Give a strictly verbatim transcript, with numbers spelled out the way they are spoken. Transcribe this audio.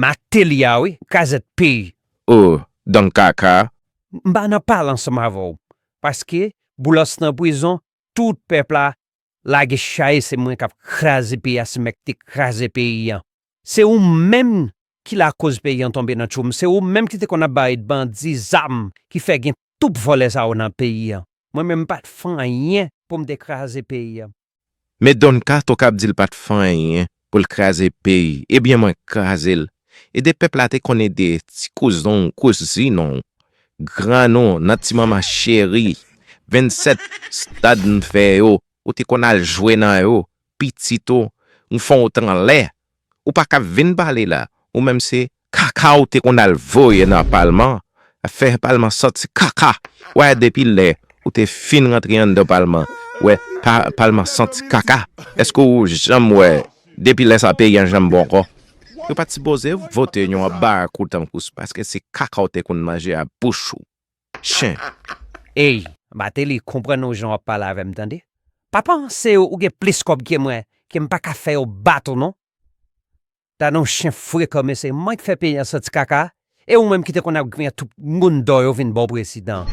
Mateli a wi, krazèt peyi. O, Don Kaka. M pa nan pale ansanm avè w. Paske, Boulos nan prizon, tout pèp la lage chaye, se mwen k ap kraze peyi a, se mwen ki te kraze peyi an. Se ou menm ki lakoz peyi an tonbe nan tchoum, se ou menm ki te konn ap bay bandi zam ki fè gen tout vòlè sa yo nan peyi an. Mwen menm m pa t fè anyen pou m te kraze peyi an. Men Don Kato k ap di l pa t fè anyen pou l kraze peyi, ebyen mwen kraze l. Ede pèp la te konn ede ti kouzon w, kouzin w, grann ou, nan ti manman cheri, vennsèt stad m fè yo, ou te konn al jwe nan yo, pitit ou, m fè w tranlè. Ou pa ka vin pale la, ou menm se kaka ou te konn al voye nan palman, fè palman santi kaka. Wè depi lè ou te fin rantre anndan palman, wè pa, palman santi kaka. Èske ou janm wè depi lè sa peyi an janm bon ankò? Yo pa t sipoze vote yon barakou tankou sa paske se kaka ou te konn manje a bouch ou. Chen. Ey, Mateli, konprann ou jan w ap pale avè m tande. Pa panse ou gen plis kòb ke mwen, ke m pa ka fè yo bat ou non. Tande yon chen frekan mesye, mwen k fè peyi an santi kaka, e ou menm ki te konn ap griyen tout moun dò yo vin ba w prezidan.